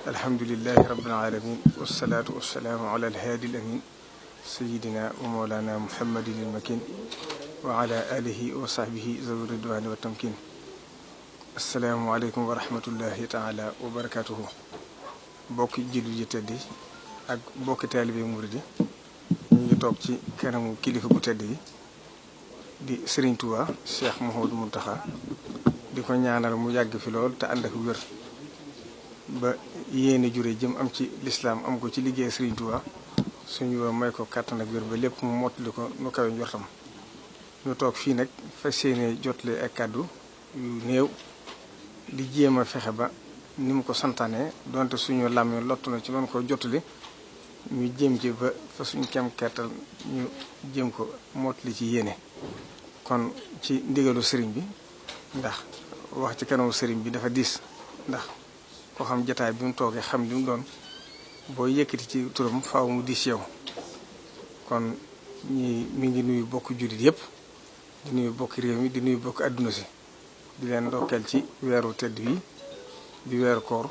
alhamdulilahi rabbil alamin wasalaatu wasalaamu ala alhaadi al amin sayidina wa mawlana muhammadin il makin wa ala alihi wa sahbihi zawi ridwani wa tamkin asalaamualeykum wa rahmatullahi taala wa barakatuhu bokki jullit yi tedd yi ak bokki taalibe murid yi ñu ngi toog ci kanamu kilifa gu tedd yi di Serigne Touba Cheikh Mouhamadou Mountakha di ko ñaanal mu yàgg fi lool te ànd ak wér ba yéene jure jëm am ci lislaam am ko ci liggéey Serigne Touba suñu woon may ko kàttan ak wér ba lépp mu mottali ko nu kawe njortam ñu toog fii nag fas yéene jotle ak kàddu yu néew di jéem a fexe ba ni mu ko santaane donte suñu làmmiñ lottu na ci mën ko jottali ñu jéem ci ba fa suñu kem kettal ñu jéem ko mottali ci yéene kon ci ndigalu sëriñ bi ndax wax ci kanamu sëriñ bi dafa diis ndax ko xam jataay bi mu toogee xam li mu doon boo yëkkati ci turam faaw mu diis yow kon mi ngi nuyu bokk jullit yëpp di nuyu bokk réew mi di nuyu bokk àdduna si di leen ndokkeel ci weeru tedd wi di weeru koor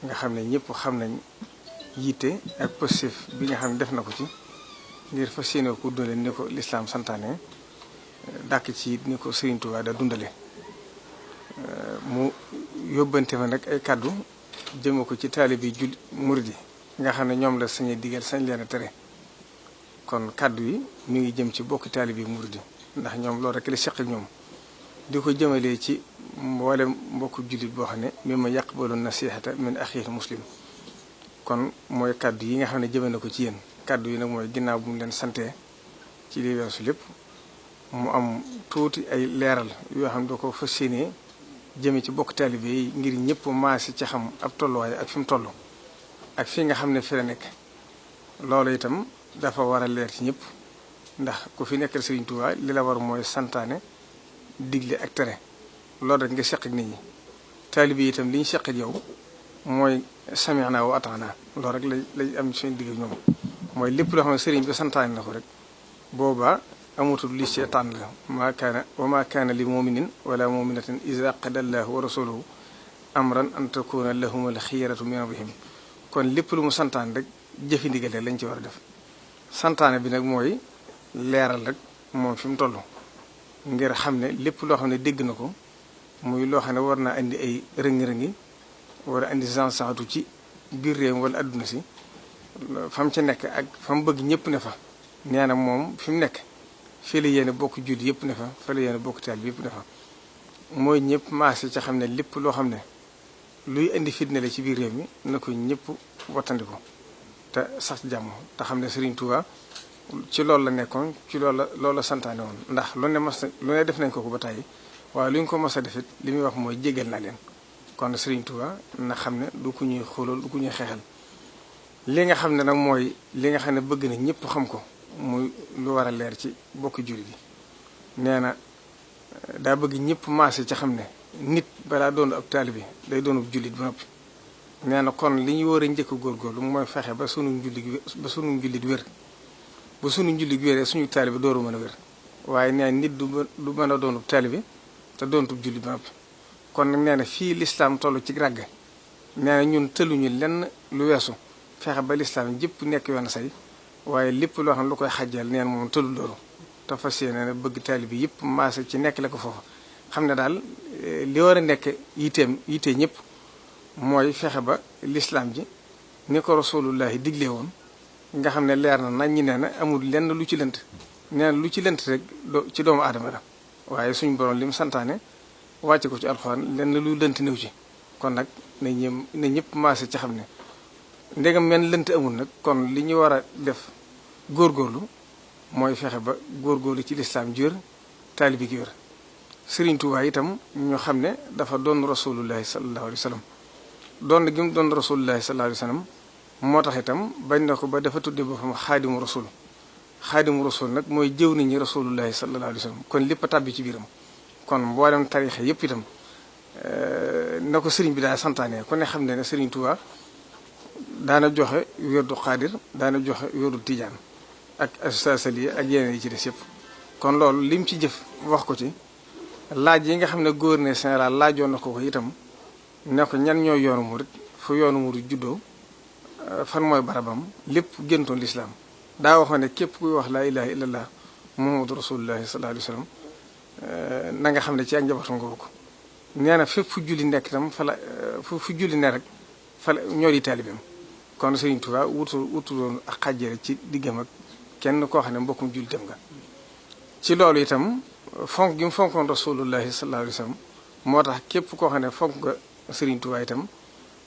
nga xam ne ñëpp xam nañ yitte ak positif bi nga xam ne def na ko ci ngir fas yéene ko dundale ni ko lislaam santaane dàkk ci ni ko Serigne Touba da dundale mu yóbbante ma nag ay kàddu jëme ko ci taalibi jullit murid yi nga xam ne ñoom la sañe digal sañ leen a tere kon kàddu yi mi ngi jëm ci bokki taalibi murid yi ndax ñoom loolu rek la seq ak ñoom di ko jëmalee ci mboolem mbokku jullit boo xam ne mi ma yaqbalu nasihata min axiil muslim kon mooy kàddu yi nga xam ne jëme na ko ci yéen kàddu yi nag mooy ginnaaw bu mu leen santee ci li weesu lépp mu am tuuti ay leeral yoo xam ne da ko fas yéenee jëme ci bokk taalibe yi ngir ñëpp maasi ci xam ab tolluwaay ak fi mu toll ak fi nga xam ne fi la nekk loolu itam dafa war a leer ci ñëpp ndax ku fi nekkal Serigne Touba li la war mooy santaane digle ak tere loolu rek nga seq ak nit ñi taalibe yi itam li ñu seq ak yow mooy sami'na wa ata'na loolu rek lay am seen digg ñoom mooy lépp loo xam ne Serigne bi santaane na ko rek boobaa amutul li ci tànn la wa ma kaana li muminin wala muminatin iza qada allahu wa rasuluhu amran an takuna lahum al xiyaratu min amrihim kon lépp lu mu santaane rek jëfi ndigale lañ ci war a def santaane bi nag mooy leeral rek moom fi mu toll ngir xam ne lépp loo xam ne dégg na ko muy loo xam ne war naa indi ay rëngi-rëngi war a indi saxatu ci biir réew wala adduna si fa mu ci nekk ak fa mu bëgg ñëpp ne fa nee na moom fi mu nekk fii la yéene bokk judd yëpp ne fa fa la yéene bokk taal bi yëpp ne fa mooy ñëpp maase ca xam ne lépp loo xam ne luy indi fitna la ci biir réew mi na ko ñëpp wattandiko te sax ci jàmm te xam ne Serigne Touba ci loolu la nekkoon ci loolu la santaane woon ndax lu ne def nañ ko ba tàyyi waaye lu ñu ko mos a defit li muy wax mooy jégal na leen kon Serigne Touba na xam ne du ku ñuy xoolal du ku ñuy xeexal li nga xam ne nag mooy li nga xam ne bëgg na ñëpp xam ko muy lu war a leer ci bokki jullit yi nee na daa bëgg ñëpp maase ci xam ne nit balaa doon ab taalibe day doon jullit ba noppi nee na kon li ñu war a njëkk góorgóorlu mooy fexe ba sunu njullit wér ba sunu njullit wéree suñu taalibe dooru mën a wér waaye nee nit du mën a doonub taalibe te doonutub jullit ba noppi kon nag nee na fii lislaam toll ci ràgg nee na ñun tëluñu lenn lu weesu fexe ba lislaam jëpp nekk yoon say waaye lépp loo xam ne lu koy xajjal neen moom tëlul loolu te fas yéene bëgg taalibe bi yëpp maase ci nekk la ko foofu xam ne daal li war a nekk yitee ñëpp mooy fexe ba lislaam ji ni ko rasulullahi digle woon nga xam ne leer na nañ ñi nee na amul lenn lu ci lënt nee na lu ci lënt rek ci doomu aadama la waaye suñu borom li mu santaane wàcce ko ci alxuraan lenn lu lënt néew ci kon nag na ñëpp maase ci xam ne ndegam men lënt amul nag kon li ñu war a def góorgóorlu mooy fexe ba góorgóorlu ci lislaam ji wér taalibi gi wér Serigne Touba itam ñu xam ne dafa doon rasulullahi sallallahu alayhi wa sallam doon gi mu doon rasulullahi sallallahu alayhi wa sallam moo tax itam bañ na ko ba dafa tudde boppam xaadimu rasul nag mooy jëw nit ñi rasulullahi sallallahu alayhi wa sallam kon lépp a tàbbi ci biiram kon mboolem tariixa yëpp itam na ko Serigne bi daa santaane ku ne xam ne Serigne Touba daana joxe wérdu xaadir daana joxe wérdu tijaan ak asasali ak yeneen yi ci des yëpp kon loolu lim ci jëf wax ko ci laaj yi nga xam ne gouverneur général laajoon na ko itam ne ko ñan ñoo yoonu murit fu yoonu murid juddoo fan mooy barabam lépp géntoon lislaam daa waxoon ne képp kuy wax laa ilaha illallah muhammadu rasulullahi sallallahu alayhi wasallam na nga xam ne ci ak njabootam nga bokk. nee na fépp fu julli nekk itam fa la fu julli ne rek fa la ñoo di taalibeem. kon Serigne Touba wutuloon ak xàjjale ci diggam ak kenn koo xam ne mbokkum julli dem nga. ci loolu itam fonk gi mu fonkoon rasulullahi sallallahu alayhi wasallam moo tax képp koo xam ne fonk nga Serigne Touba itam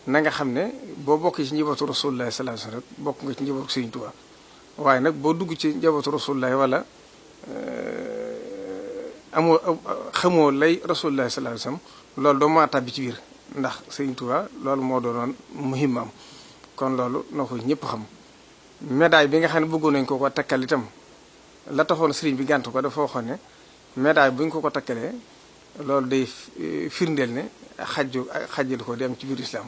na nga xam ne boo bokk ci njabootu rasulullahi sallallahu alayhi wasallam bokk nga ci njabootu Serigne Touba. waaye nag boo dugg ci njabootu rasulullahi wala xamoo lay rasulullahi sallallahu alayhi wasallam loolu doo maa tàbbi ci biir ndax Serigne Touba loolu moo doonoon muhimmam kon loolu na ko ñëpp xam. médaille bi nga xam ne bëggoon nañ ko takkal itam la taxoon Serigne bi gànt ko dafa waxoon ne médaille bu ñu ko takkalee loolu day firndeel ne xajjal ko di am ci biir islam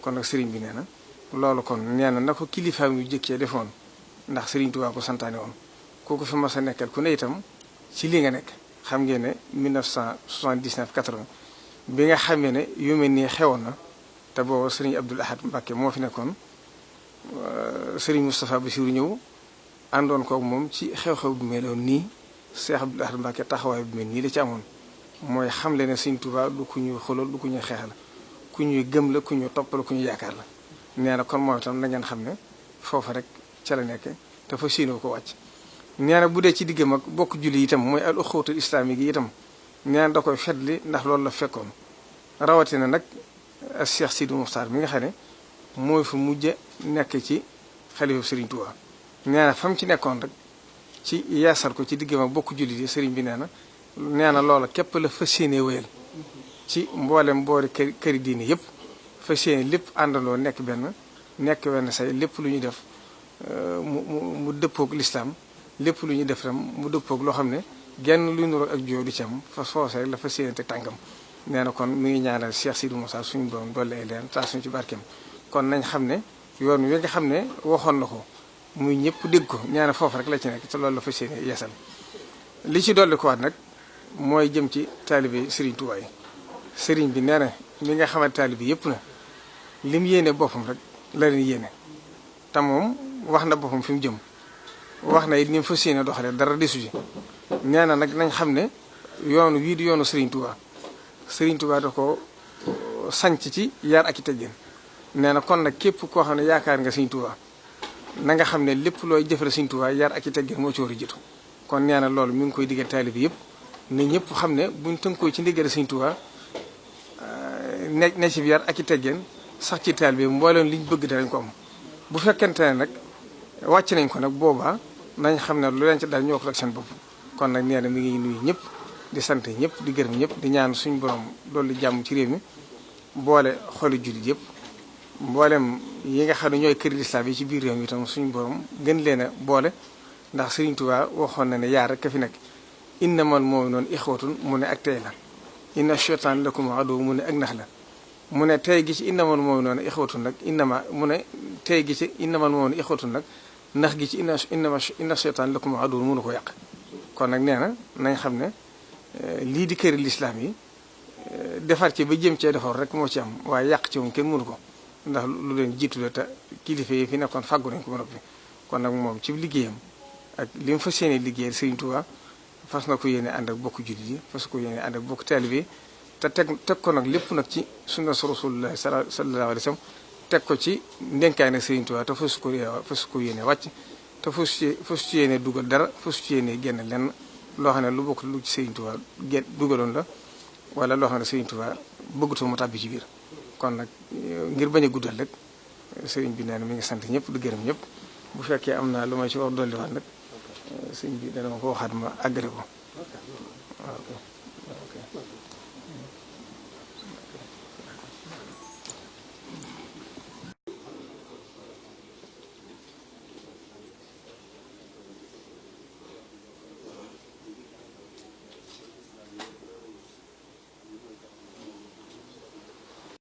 kon nag Serigne bi nee na loolu kon nee na ko kilifaam yu jëkkee defoon. ndax Serigne Touba ko santaane woon kooku fi mas a nekkal ku ne itam ci li nga nekk xam ngeen ne 1979 80 bi nga xamee ne yu mel nii xewoon na te booba Serigne Abdoul Ahad Mbacké moo fi nekkoon Serigne Moustapha Bassirou ñëw àndoon koog moom ci xew-xew bu meloon nii Cheikh Abdoul Ahad Mbacké taxawaay bu mel nii la ci amoon mooy xamle ne Serigne Touba du ku ñuy xolal du ku ñuy xeexal ku ñuy gëm la ku ñuy topp la ku ñuy yaakaar la nee na kon mooy itam na ngeen xam ne foofa rek. ca la nekk te fa siinoo ko wàcc nee na bu dee ci diggam ak bokk julli itam mooy al uxuwatul islamique yi itam nee na da koy fetli ndax loolu la fekkoon rawatina nag Cheikh Sidi Mokhtar mi nga xam ne mooy fa mujj nekk ci xalifa Serigne Touba nee na fa mu ci nekkoon rek ci yaasal ko ci diggam ak bokk julli yi Serigne bi nee na loola képp la fa séenee wéyal ci mboolem boori këri diine yëpp fa séenee lépp àndandoo nekk wenn say lépp lu ñuy def mu dëppoog lislaam lépp lu ñuy def tam mu dëppoog loo xam ne genn luy nuroo ak joo du ci am fa soose rek la fa séenante tànkam nee na kon mi ngi ñaanal Cheikh Sidou Moussa suñu doom doole ay leen taal suñu ci barkeem kon nañ xam ne yoon wi nga xam ne waxoon na ko muy ñëpp dégg ko ñaana foofu rek la ci nekk te loolu la fa séene yeesal li ci dolli ko waat nag mooy jëm ci taalibe Serigne Touba yi Serigne bi nee na mi nga xamante taalibe yëpp na lim yéene boppam rek la leen yéene te moom wax na boppam fi mu jëm wax na it ni mu fas yéene doxalee dara desu ci nee na nag nañ xam ne yoonu wii di yoonu Serigne Touba da ko sanc ci yar ak i teggin nee na kon nag képp koo xam ne yaakaar nga Serigne Touba na nga xam ne lépp looy jëfale Serigne Touba yar ak i teggin moo ci war a jiitu kon nee na loolu mi ngi koy digal taalib yëpp ne ñëpp xam ne buñ tënkoo ci ndigal Serigne Touba ne ci yar ak i teggin sax ci taalib bi mbooleem liñ bëgg danañ ko am bu fekkente ne nag wàcc nañ ko nag boobaa nañ xam ne lu leen ci daal ñoo ko ak seen bopp kon nag nee na mi ngi nuyu ñëpp di sant ñëpp di gërëm ñëpp di ñaan suñu borom dolli jàmm ci réew mi boole xoli jullit yëpp mboolem yi nga xam ne ñooy këri lislaam yi ci biir réew mi itam suñu borom gën leen a boole ndax Serigne Touba waxoon na ne yaar rek ka fi nekk innamal mu'minuuna ixwatun mu ne ak tey la inna shaytaana lakum aduwwun mu ne ak nax la mu ne tey gi ci innamal mu'minuuna ixwatun nag mu ne tey gi ci innamal mu'minuuna ixwatun nag ndax gi ci inna shaytaana lakum aduwwun mënu ko yàq kon nag nee na nañ xam ne lii di këri lislaam yi defar ci ba jëm cee defar rek moo ci am waaye yàq ci moom kenn mënu ko ndax lu leen jiitu la te kilifa yi fi nekkoon fàggu nañ ko ba noppi kon nag moom ci liggéeyam ak li mu fas yéene liggéeyal Serigne Touba fas na ko yéene ànd ak bokk jullit yi fas ko yéene ànd ak bokk taalibe te teg ko nag lépp nag ci sunna Rasulullah sallallahu alayhi wa sallam teg ko ci ndenkaay nag Serigne Touba te fas ko yéene wàcc te fas ci yéene dugal dara fas ci yéene génn lenn loo xam ne lu bokk lu ci Serigne Touba dugaloon la wala loo xam ne Serigne Touba bëggatoo mu tàbbi ci biir kon nag ngir bañ a guddal rek Serigne bi nee na mi ngi sant ñëpp di gërëm ñëpp bu fekkee am na lu may ci wax dolliwaat nag Serigne bi dana ma ko waxaat ma àggale ko waaw.